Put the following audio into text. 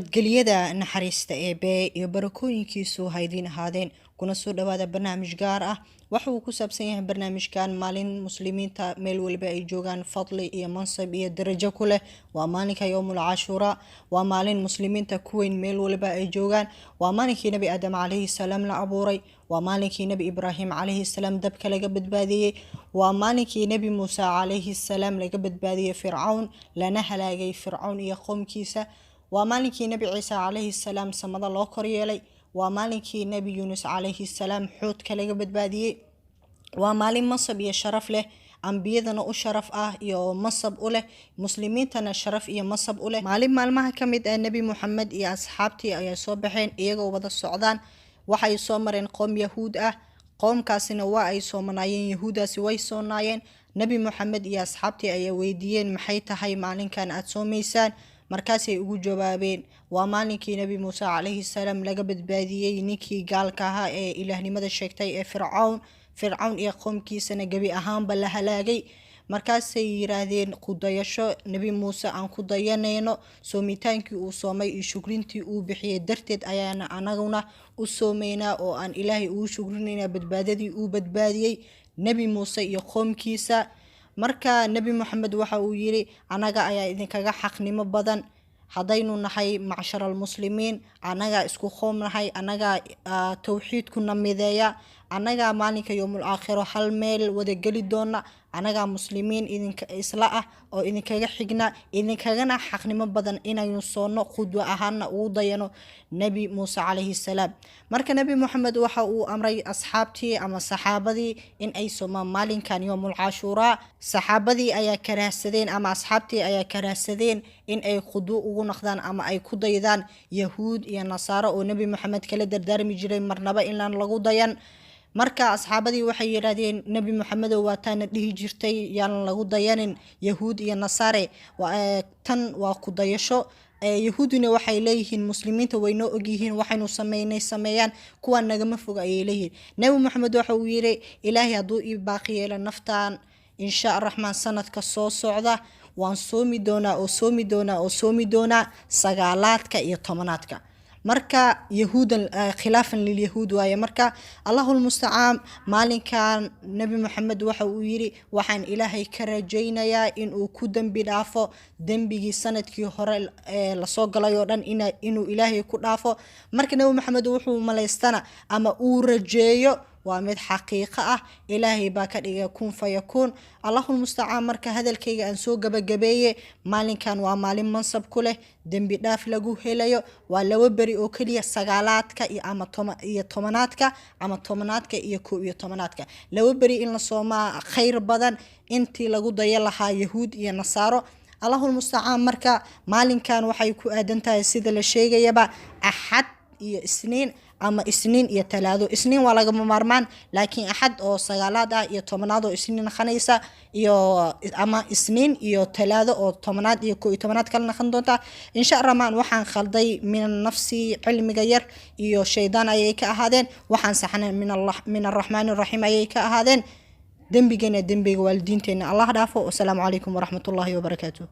Nabadgelyada naxariista Eebe iyo barakooyinkiisu ha idiin ahaadeen. Kuna soo dhawaada barnaamij gaar ah. Waxa uu ku saabsan yahay barnaamijkan maalin muslimiinta meel waliba ay joogaan fadli iyo mansab iyo darajo ku leh. Waa maalinka Yowmul Cashuura. Waa maalin muslimiinta ku weyn meel waliba ay joogaan. Waa maalinkii Nebi Aadam calayhi salaam la abuuray. Waa maalinkii Nebi Ibraahim calayhi salaam dabka laga badbaadiyey. Waa maalinkii Nebi Muuse calayhi salaam laga badbaadiyey Fircawn, lana halaagay Fircawn iyo qoomkiisa. Waa maalinkii Nebi Ciise calayhi salaam samada loo koryeelay. Waa maalinkii Nebi Yuunus calayhi salaam xuudka laga badbaadiyey. Waa maalin mansab iyo sharaf leh, ambiyadana u sharaf ah iyo mansab u leh, muslimiintana sharaf iyo mansab u leh. Maalin maalmaha ka mid ah, Nebi Moxamed iyo asxaabtii ayaa soo baxeen iyagoo wada socdaan. Waxay soo mareen qoom Yahuud ah. Qoomkaasina waa ay soomanaayeen. Yahuudaasi way soonaayeen. Nebi Moxamed iyo asxaabtii ayaa weydiiyeen: "Maxay tahay maalinkan aada soomaysaan?" Markaasay ugu jawaabeen: "Waa maalinkii Nebi Muuse calayhi salaam laga badbaadiyey ninkii gaalka ahaa ee ilaahnimada sheegtay ee Fircawn, Fircawn iyo qoomkiisana gebi ahaanba la halaagay." Markaasay yiraahdeen: "Kudayasho Nebi Muuse aan ku dayanayno, soomitaankii uu soomay iyo shukrintii uu bixiyey darteed ayaana anaguna u soomaynaa oo aan Ilaahay ugu shukrinaynaa badbaadadii uu badbaadiyey Nebi Muuse iyo qoomkiisa." Marka Nebi Moxamed waxa uu yiri: "Anaga ayaa idinkaga xaqnimo badan haddaynu nahay macshar almuslimiin. Annagaa isku qoom nahay, annagaa towxiidkuna mideeya, annagaa maalinka yowmul aakhiro hal meel wada geli doona, annagaa muslimiin idinka isla ah oo idinkaga xigna, idinkagana xaqnimo badan inaynu soonno, qudwo ahaana ugu dayano Nebi Muuse calayhi salaam." Marka Nebi Moxamed waxa uu amray asxaabtii ama saxaabadii in ay soomaan maalinkan yowmul Cashuuraa. Saxaabadii ayaa karaahsadeen ama asxaabtii ayaa karaahsadeen in ay qudwo ugu noqdaan ama ay ku daydaan Yahuud iyo Nasaaro oo Nebi Moxamed kala dardaarmi jiray marnaba inaan lagu dayan. Marka asxaabadii waxay yidhaahdeen: "Nebi Moxamedow, waa taana dhihi jirtay yaan lagu dayanin Yahuud iyo Nasaare. Tan waa ku dayasho. Yahuudina waxay leeyihiin muslimiinta waynoo ogyihiin waxaynu sameynay sameeyaan, kuwaan nagama fog," ayay leeyihiin. Nebi Moxamed waxa uu yiri: "Ilaahay hadduu ii baaqi yeelo naftaan, insha Araxmaan, sanadka soo socda waan soomi doonaa oo soomi doonaa oo soomi doonaa sagaalaadka iyo 10aadka." Marka yahuudan, khilaafan lilyahuud waaye. Marka Allahu lmustacaan. Maalinkan Nebi Moxamed waxa uu yiri: "Waxaan Ilaahay ka rajaynayaa inuu ku dembi dhaafo dembigii sanadkii hore ee lasoo galay oo dhan, inuu Ilaahay ku dhaafo." Marka Nebi Moxamed wuxuu malaystana ama uu rajeeyo waa mid xaqiiqo ah. Ilaahay baa ka dhigay kun fayakuun. Allahu lmustacaan. Marka hadalkayga aan soo gabagabeeye, maalinkan waa maalin mansab ku leh, dembi dhaaf lagu helayo. Waa 2 beri oo keliya, sagaalaadka iyo ama iyo 10aadka ama 10aadka iyo 11aadka. 2 beri in la soomaa khayr badan intii lagu daya lahaa Yahuud iyo Nasaaro. Allahu lmustacaan. Marka maalinkan waxay ku aadan tahay, sida la sheegayaba, Axad iyo Isniin ama Isniin iyo Talaado. Isniin waa lagama maarmaan, laakiin Axad oo sagaalaad ah iyo 10aad oo Isniin naqanaysa, iyo ama Isniin iyo Talaado oo 10aad iyo 11aad kala naqan doonta, insha Raxmaan. Waxaan khalday min nafsi, cilmiga yar iyo shaydaan ayay ka ahaadeen. Waxaan saxnay min Araxmaan Araxiim ayay ka ahaadeen. Dembigana dembiga waalidiinteena Allah dhaafo. Wasalaamu calaykum waraxmatullaahi wabarakaatuh.